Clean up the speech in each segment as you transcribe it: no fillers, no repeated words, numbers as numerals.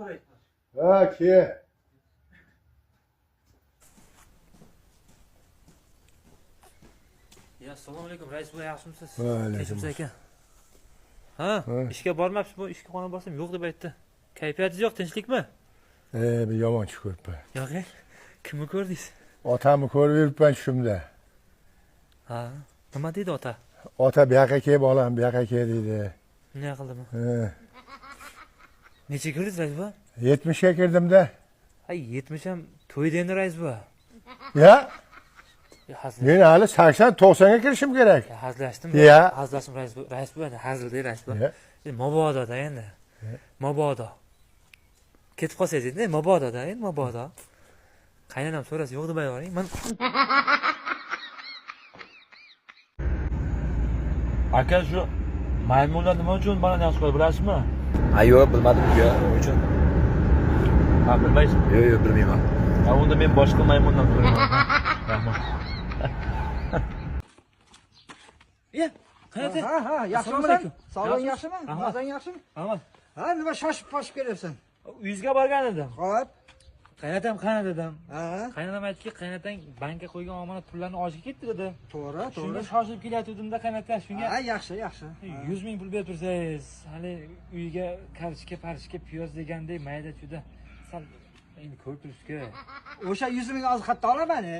Ha, ke. Ya assalomu alaykum rais buva, yaxshimisiz? Va alaykum. Tinchmisiz aka? Ha, ishga bormabsiz, bu ishga xona borsam yo'q deb aytdi. Kayfiyatingiz yo'q, tinchlikmi? Bir yomon tush ko'ribman. Yo'q, kimni ko'rdingiz? Otamni ko'rib yuribman tushimda. Ha, nima deydi ota? Ota bu yoqqa kel bolam, bu yoqqa kel deydi. Nima qildimi? Necha kirdingiz rais buva? 70 ga kirdimda. Ha, 70 ham to'yda endi rais buva. Ya, Ya hazil. men hali 80-90 ga kirishim kerak. Ya hazillashdim. Ya. Hazillashdim rais buva, rais buva hazil rais buva. Ya. Mabodo da endi. Mabodo. Ketib qolsangiz endi mabodo da endi mabodo. Qaynonam so'rasa yo'q deb aytavering. Men Aka shu maymunlar nima uchun banan yaxshi ko'radi bilasizmi? Ha yo'q, bilmadim uka, nima uchun? Ha, bilmaysizmi? Yo'q, yo'q, bilmayman. Ha, unda men boshqa maymundan so'rayman. Rahmat. Ya, qanday? Ha, ha, Assalomu yaxshimisan? alaykum. Sog'lig'ing yaxshimi? Rahmat. Mazang yaxshimi? Rahmat. Ha, nima shoshib poshib kelyapsan? Uyingizga borgan edim. Xo'p. Qaynatam qani dedim. Ha, Qaynonam aytdiki, qaynatang bankka qo'ygan omonat pullarni olishga ketdi dedi. to'g'ri, Shunga to'g'ri. shoshilib kelayotgandimda qaynata, shunga Ha, yaxshi, yaxshi. 100 ming pul berib tursangiz, hali uyga kartoshka, parishka, piyoz degandek mayda chuyda sal endi ko'rib turibsiz-ku. O'sha 100 ming hozir qayerda olaman? E?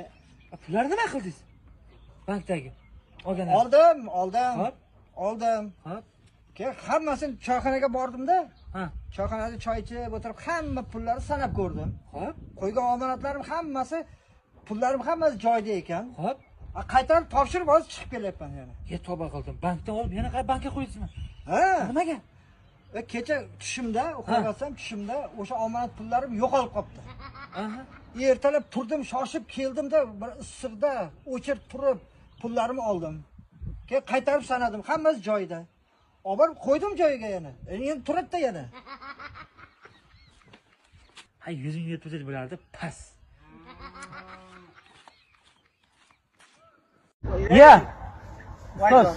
Pullarni nima qildingiz? Bankdagi olgan. Oldim, oldim. Xo'p. Oldim. Xo'p. Keyin hammasini choyxonaga bordimda. Ha. Choyxonada choy ichib o'tirib hamma pullarni sanab ko'rdim. Xo'p. Qo'ygan omonatlarim hammasi, pullarim hammasi joyida ekan. Xo'p. Ha, qaytarib topshirib hozir chiqib kelyapman yana. Ya tavba qildim. Bankdan olib yana bankka qo'ydingizmi? Ha. Nimaga? Kecha tushimda, uxlab tushimda o'sha omonat pullarim yo'qolib qolibdi. Aha. Ertalab turdim, shoshib keldimda bir issiqda o'chirib turib pullarimni oldim. Keyin qaytarib sanadim, hammasi joyida. Olib borib qo'ydim joyiga yana. Endi turadi-da yana. Ha, 100 ming berib tursangiz bo'lardi, pas. Ya. Ustoz.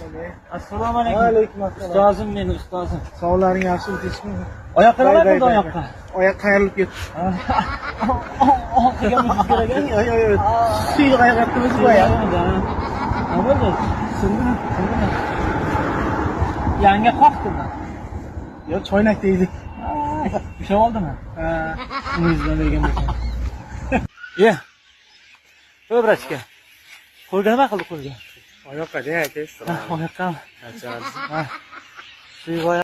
Assalomu alaykum. Va alaykum assalom. Ustozim meni, ustozim. Sog'laring yaxshimi, tinchmi? Oyoqqa nima Voy, voy, qildi voy, oyoqqa? Oyoq qayrilib ketdi. Orqaga muzib kerak. Yo'q, yo'q, yo'q. Suyuq oyoqimiz bu oyoq. Nima bo'ldi? Sindimi? Sindimi? Yanga qoqdimi? Yo'q, choynak tegdi. Ushlab oldimi? Ha. Umringizdan bergan bo'lsin. Ye. Qo'y brachka. Qo'lga nima qildi qo'lga? Oyoqqa de, aka. Oyoqqa. Ha. Suyuq oyoq.